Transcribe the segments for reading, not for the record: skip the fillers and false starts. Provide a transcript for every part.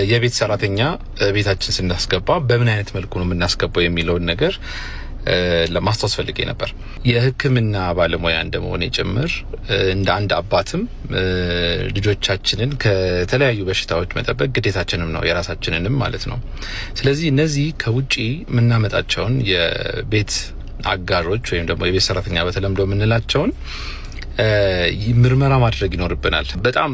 የቤት ሰራተኛ ቤታችን ስናስገባ በምን አይነት መልኩ ነው የምናስገባው የሚለውን ነገር ለማስታወስ ፈልጌ ነበር። የሕክምና ባለሙያ እንደመሆኔ ጭምር እንደ አንድ አባትም ልጆቻችንን ከተለያዩ በሽታዎች መጠበቅ ግዴታችንም ነው፣ የራሳችንንም ማለት ነው። ስለዚህ እነዚህ ከውጪ የምናመጣቸውን የቤት አጋሮች ወይም ደግሞ የቤት ሰራተኛ በተለምዶ የምንላቸውን ምርመራ ማድረግ ይኖርብናል። በጣም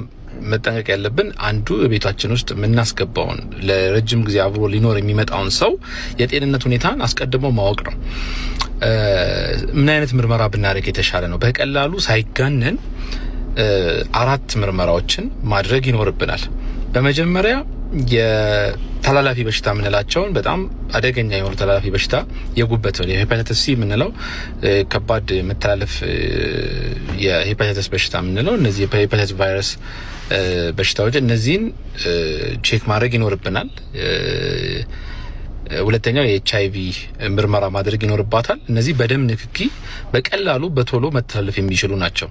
መጠንቀቅ ያለብን አንዱ ቤታችን ውስጥ የምናስገባውን ለረጅም ጊዜ አብሮ ሊኖር የሚመጣውን ሰው የጤንነት ሁኔታን አስቀድሞ ማወቅ ነው። ምን አይነት ምርመራ ብናደርግ የተሻለ ነው? በቀላሉ ሳይጋነን አራት ምርመራዎችን ማድረግ ይኖርብናል። በመጀመሪያ የተላላፊ በሽታ የምንላቸውን፣ በጣም አደገኛ የሆኑ ተላላፊ በሽታ፣ የጉበት የ hepatitis C የምንለው፣ ከባድ መተላለፍ የሄፓታይተስ በሽታ የምንለው፣ እነዚህ የሄፓታይተስ ቫይረስ በሽታዎች፣ እነዚህን check ማድረግ ይኖርብናል። ሁለተኛው የኤችአይቪ ምርመራ ማድረግ ይኖርባታል። እነዚህ በደም ንክኪ በቀላሉ በቶሎ መተላለፍ የሚችሉ ናቸው።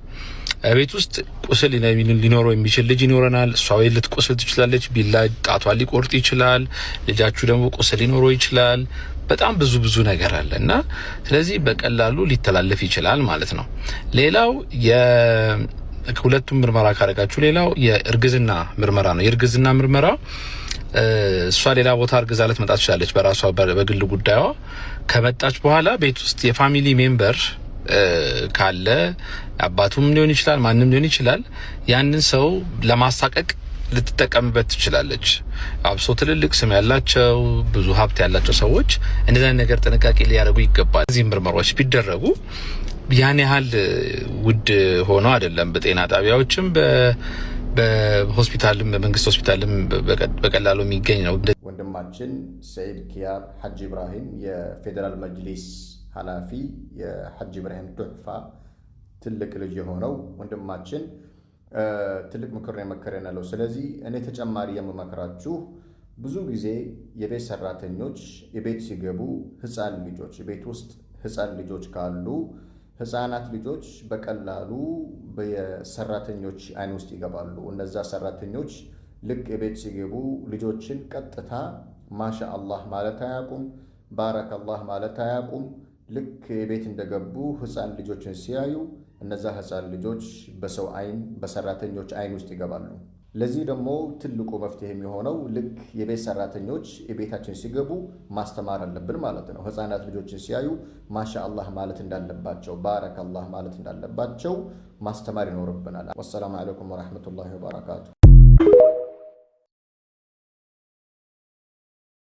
ቤት ውስጥ ቁስል ሊኖረው የሚችል ልጅ ይኖረናል። እሷ ወይ ልትቆስል ትችላለች፣ ቢላ ጣቷን ሊቆርጥ ይችላል። ልጃችሁ ደግሞ ቁስል ሊኖረው ይችላል። በጣም ብዙ ብዙ ነገር አለ እና ስለዚህ በቀላሉ ሊተላለፍ ይችላል ማለት ነው። ሌላው ሁለቱም ምርመራ ካደረጋችሁ ሌላው የእርግዝና ምርመራ ነው። የእርግዝና ምርመራ እሷ ሌላ ቦታ አርግዛ ልትመጣ ትችላለች። በራሷ በግል ጉዳዩዋ ከመጣች በኋላ ቤት ውስጥ የ family member ካለ፣ አባቱም ሊሆን ይችላል፣ ማንም ሊሆን ይችላል፣ ያንን ሰው ለማሳቀቅ ልትጠቀምበት ትችላለች። አብሶ ትልልቅ ስም ያላቸው፣ ብዙ ሀብት ያላቸው ሰዎች እንደዚህ አይነት ነገር ጥንቃቄ ሊያደርጉ ይገባል። እዚህ ምርመራዎች ቢደረጉ ያን ያህል ውድ ሆኖ አይደለም። በጤና ጣቢያዎችም በሆስፒታልም በመንግስት ሆስፒታልም በቀላሉ የሚገኝ ነው። ወንድማችን ሰዒድ ኪያር ሐጂ ኢብራሂም፣ የፌዴራል መጅሊስ ኃላፊ፣ የሐጂ ኢብራሂም ቱሕፋ ትልቅ ልጅ የሆነው ወንድማችን ትልቅ ምክር ነው የመከረን ያለው። ስለዚህ እኔ ተጨማሪ የምመክራችሁ ብዙ ጊዜ የቤት ሰራተኞች የቤት ሲገቡ ህፃን ልጆች፣ ቤት ውስጥ ህፃን ልጆች ካሉ ህፃናት ልጆች በቀላሉ የሰራተኞች አይን ውስጥ ይገባሉ። እነዛ ሰራተኞች ልክ የቤት ሲገቡ ልጆችን ቀጥታ ማሻ አላህ ማለት አያውቁም፣ ባረከላህ ማለት አያውቁም። ልክ የቤት እንደገቡ ህፃን ልጆችን ሲያዩ እነዛ ህፃን ልጆች በሰው አይን፣ በሰራተኞች አይን ውስጥ ይገባሉ። ለዚህ ደግሞ ትልቁ መፍትሄ የሚሆነው ልክ የቤት ሰራተኞች የቤታችን ሲገቡ ማስተማር አለብን ማለት ነው። ህፃናት ልጆችን ሲያዩ ማሻ አላህ ማለት እንዳለባቸው፣ ባረከላህ ማለት እንዳለባቸው ማስተማር ይኖርብናል። ወሰላሙ ዓለይኩም ወረሕመቱላሂ ወበረካቱ።